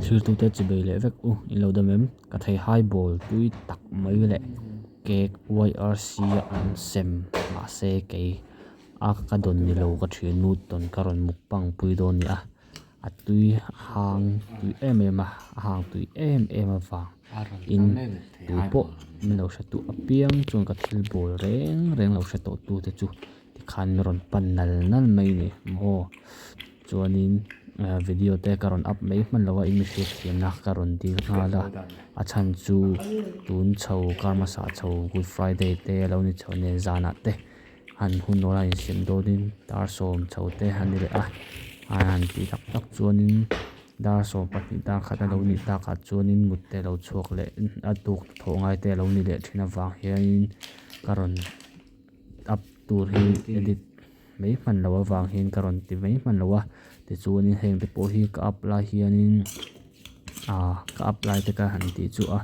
Thirtute chibei leh vek u in lo dam em? Ka thei hai bawl tui tak mai leh cake YRC a an sem mahse kei a ka dawn ni lo ka thiannu tawn ka rawn mukbang pui dawn nia a tui hang tui em em a a hang tui em em avang in tupawh min lo hre duh apiang chuan ka thil bawl reng reng lo hre tawh tute chu tikhan min rawn pan nal nal mai a ni maw chuanin video te ka rawn up mai hman lo a in mihriat thiamna ka rawn dil nghal a a chhan chu tun chho kar hmasa chho good friday te alo ni chho nen zanah te han hun awl a insiam dawnin dar sawm chho te a ni leh a a han tih tak tak chuanin dar 12 dar khat alo nih takah chuanin mut te alo chhuak leh a tuk thawh ngai te alo ni leh thin avang hianin ka rawn up tur hi edit mai hman loh avang hian ka rawn ti mai hman lo a tichuanin heng te pawh hi ka up lai hianin ah ka up lai te ka han tih chu a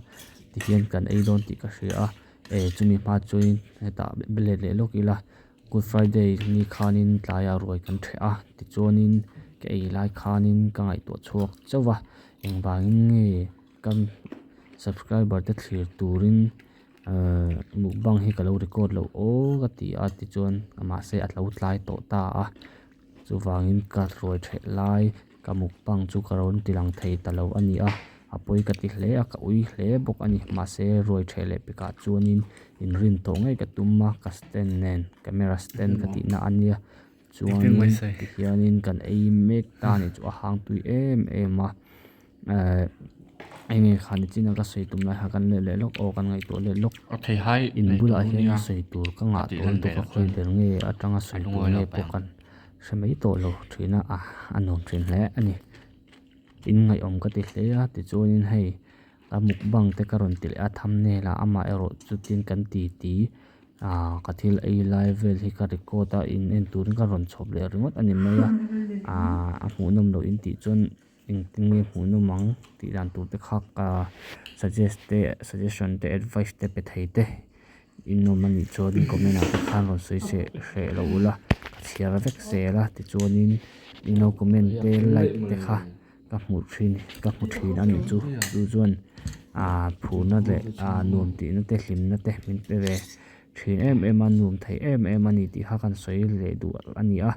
tihian kan ei dawn tih ka hria a eh chumi hma chuanin hetah let leh lawk ila good friday ni khanin tlaiah ruai kan ṭheh a tichuanin ka ei lai khanin ka ngaihtuah chhuak chauh va engvangin nge ka subscriber te thlir turin. Ehh mukbang hi ka lo record loh aw ka ti a tichuan mahse a lo tlai tawh ta a chuvangin ka hruai theih lai ka mukbang chu ka rawn ti lang thei ta lo a ni a a pawi ka ti hle a ka ui hle bawk a ni mahse ruai theh leh pekah chuanin inrin tawh ngei ka tum a ka stand nen camera stand ka tihna a nia chuanin tihianin kan ei mek ta a nih chu a hang tui em em a. Ehh enge kha nichin a ka sawi tum lai kha kan leh leh lawk aw kan ngaihtuah leh lawk in bulah hian sawi tur ka ngah tawh lutuk a khawi ber nge atanga sawi tur nge pawh kan hre mai tawh lo thin a ah a nuam thin hle a ni in ngaihawm ka ti hle a tichuanin hei ka mukbang te ka rawn ti leh a thumbnail ah amaherawh chutin kan ti ti ah ka thil ei lai vel hi ka record a in en turin ka rawn chhawp leh ringawt a ni mai a ah a hmuhnawm loh in tih chuan. Engtin nge hmuhnawm ang tih dan tur te kha ka suggest te suggestion te advice te pe thei te in awm a nih chuan comment ah te khan rawn sawi se hreh lo ula ka chhiar vek zel a tichuanin in lo comment te like te kha ka hmuh thin ka hmu thin a nih chu chu chuan ah phurna leh ah nuam tihna te hlimna te min pe ve thin em em a nuam thei em em a ni tih kha kan sawi leh duh a ni a.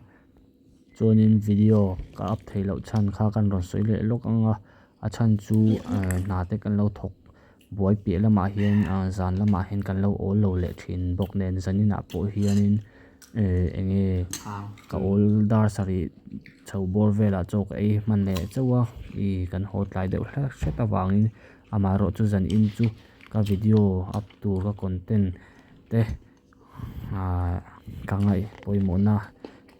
Chuanin video ka up theih loh chhan kha kan rawn sawi leh lawk ang a, a chhan chu eh hna te kan lo thawk buai piah lamah hian ah zan lamah hian kan lo awl lo leh thin bawk nen zaninah pawh hianin eh eng nge ka awl dar sarih chho bawr velah chaw ka ei hman leh chauh a ih kan haw tlai deuh hlek hret avangin amaherawhchu zanin chu ka video up tur ka content te. Ahh ka ngaih pawimawhna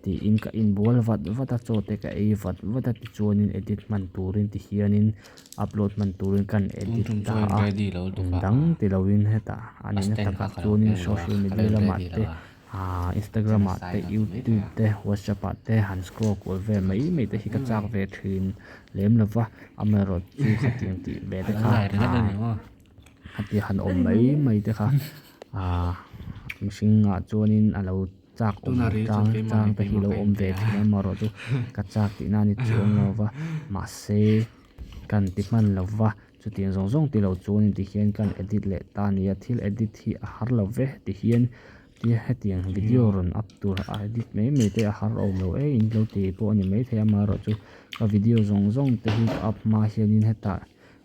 tiin ka inbual vat vat a chaw te ka ei vat vat a tichuanin edit hman turin ti hianin upload hman turin kan edit ta a eng dang ti lovin hetah a nihna takah chuanin social media lamah te ahh instagram ah te youtube te whatsapp ah te han scroll kual vel mai mai te hi ka chak ve thin lem lova amaherawh chu khatiang tih ve te kha ahh khatiang han awm mai mai te kha. Ahh mihringah chuanin a lo chak awm tlang chang te hi lo awm ve thin a amaherawhchu ka chak tihna a ni chuang lo va mahse kan ti hman lo va chutiang zawng zawng tilo chuan tihian kan edit leh ta a ni a thil edit hi a har lo ve tihian tia hetiang video rawn up tur a edit mai mai te a har awm lo e in lo ti pawh a ni maithei a amaherawhchu ka video zawng zawng te hi ka up hma hianin hetah.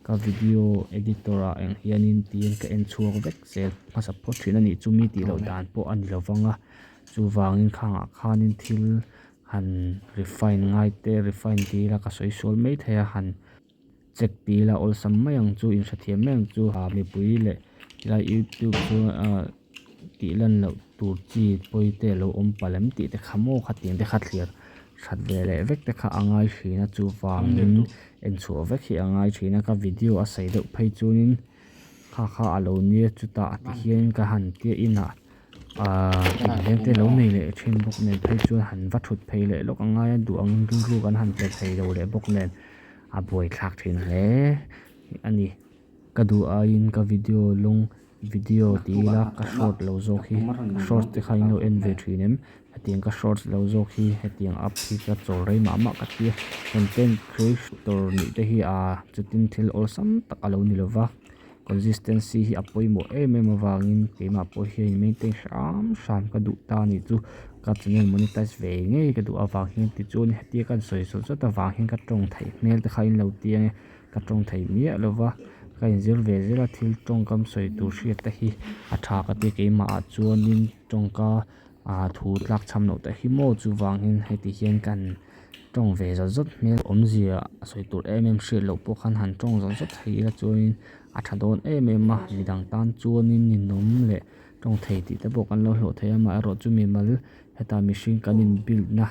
Ka video editor ah eng hianin tiin ka en chhuak vek zel hmasa phawt thin a nih chu mi tih loh dan pawh a ni lo vang a chuvangin khangah khanin thil han refine ngai te refine ti ila ka sawi sual mai thei a han check ti ila awlsam mai ang chu inhrethiam mai ang chu ah mipui leh tilai youtube chu ah tih lan loh tur chi pawi te alo awm palh em tih te kha maw khatiang te kha thlir that ve leh vek te kha a ngai thin a chuvangin en chhuah vek hi a ngai thin a ka video a sawi deuh phei chuanin kha kha alo nia chutah tihian ka han tia inah ahh inleng te lo nei leh thin bawk nen phei chuan han va thut phei leh lawk a ngai a duh ang rilru kan han pe thei lo leh bawk nen a buaithlak thin hle a ni ka duh aiin ka video lung. Video ti ila ka short lo zawk hi ka short te kha in lo en ve thin em. Hetiang ka shorts lo zawk hi hetiang up hi ka chawl rei mah mah ka tia content creator nih te hi ahh chutin thil awlsam tak a lo ni lova consistency hi a pawimawh em em avangin keimah pawh hian maintain hram hram ka duh ta a nih chu ka channel monetize ve ngei ka duh avang hian tichuan hetia ka sawi zawt zawt avang hian ka tawng theih hmel te kha in lo ti ang e ka tawng thei miah lova ka inzir ve zel a thil tawngkam sawi tur hriat te hi a tha ka ti keimah ah chuanin tawngka ah thu tlak cham loh te hi maw chuvangin heti hian kan tawng ve zawt zawt hmel awmzia a sawi tur em em hriat loh pawh khan han tawng zawt zawt thei ila chuanin a tha dawn em em a midang tan chuanin ninawm leh tawng thei tih te pawh kan lo hlawh thei a amaherawh chu mimal heta mihring kan in build na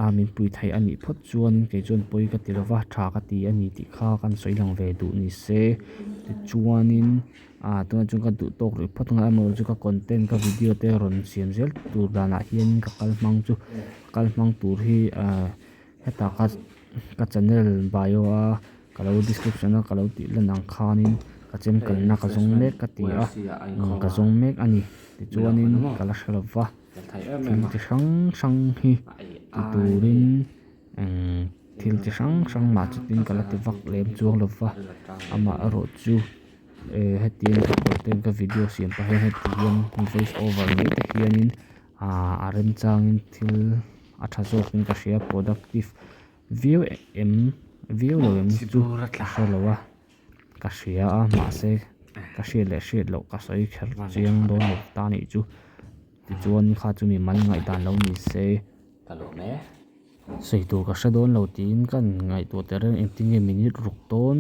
a min pui thei a nih phawt chuan kei chuan pawi ka ti lova tha ka ti a ni tih kha kan sawi lang ve duh ni se tichuanin ah tunah chuan ka duh tawk rih phawt ang a amaherawhchu ka content ka video te rawn siam zel tur danah hian ka kal hmang chu kal hmang tur hi ah hetah ka ka channel bio a ka lo description a ka lo tih lan ang khanin ka chem kalna ka zawng mek ka ti a ka zawng mek a ni tichuanin ka la hre lova. Thil chi hrang hrang hi ti turin eng thil chi hrang hrang mah chutin ka la ti vak lem chuang lo va amaherawh chu eh hetiang ka content ka video siam pah hian heti hian voice over mai te hianin ah a remchangin thil a tha zawkin ka hria productive viau em viau lo em chu ka hre lo a. Ka hria a mahse ka hriat leh hriat loh ka sawi kher chiang dawn lo ta nih chu tichuan kha chu mi mal ngaihdan lo ni se sawi tur ka hre dawn lo tiin ka ngaihtuah teh reng engtin nge minute ruk dawn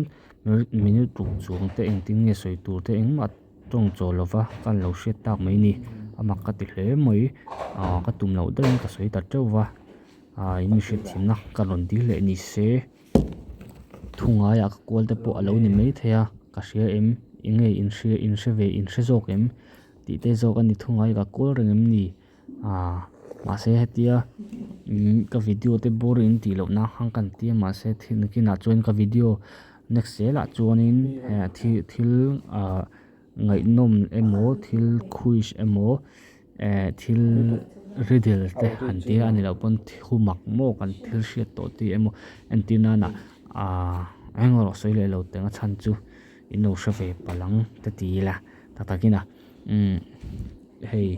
minute ruk chuang te engtin nge sawi tur te engmah tawng chaw lova ka lo hriat tak mai ni a mak ka ti hle mai ah ka tum loh deuhin ka sawi ta teuh va ah in hriatthiamna ka rawn dil leh ni se. Thu ngaiah ka kual te pawh a lo ni mai thei a ka hria em eng nge in hria in hre ve in hre zawk em tih te zawk a ni thu ngai ka kual reng em ni ah mahse hetia imm ka video te boring in tih loh nan khan ka tia mahse thil nakinah chuan ka video next zelah chuanin eh thil thil ah ngaihnawm emaw thil quiz emaw. Eh thil riddle te han tia a ni loh pawn thu mak maw kan thil hriat tawh tih emaw entir nana ah eng erawh sawi leh lo teng a chhan chu in lo hre ve palh ang te ti ila tak takin a umm hei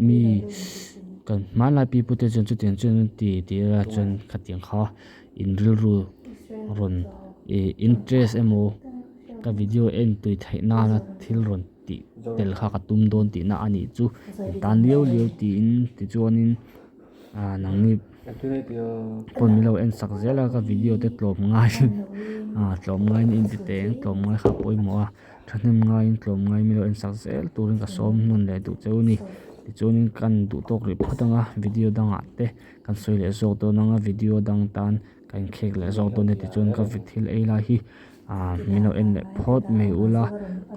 mi kan hmanlai pi pute chuan chutiang chuan an ti tih ila chuan khatiang kha in rilru rawn ih interest emaw ka video en tui theih nana thil rawn. Tih tel kha ka tum dawn tihna a nih chu in tan liau liau tiin tichuanin ah nangni pawn min lo en sak zel a ka video te tlawm ngaiin ah tlawm ngaiin in ti teng tlawm ngai kha a pawimawh a thahnem ngaiin tlawm ngaiin min lo en sak zel turin ka sawm hnawn leh duh cheu a ni tichuanin kan duh tawk rih phawt ang a video dangah te kan sawi leh zawk dawn ang a video dang tan ka inkhek leh zawk dawn a tichuan ka thil ei lai hi. Ah min lo en leh phawt mai ula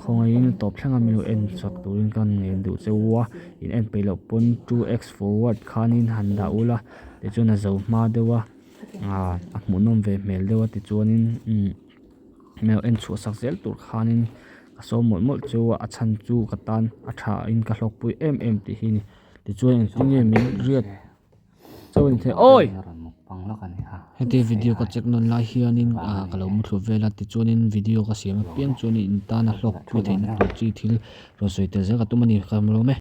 khawngaihin tawp thleng a min lo en chak turin ka ngen duh che u a in en peih loh pawn 2x forward khanin han dah ula tichuan a zo hma deuh a ah a hmuhnawm ve hmel deuh a tichuanin umm min lo en chhuah sak zel tur khanin ka sawm mawlh mawlh che u a a chhan chu ka tan a tha in ka hlawkpui em em tih hi a ni tichuan engtin nge min riat. Awi! Heti video ka check nawn lai hianin ah ka lo muthlu vel a tichuanin video ka siam apiang chuanin in tana hlawk pui theihna tur chi thil rawn sawi tel zel ka tum a ni ka lawm e.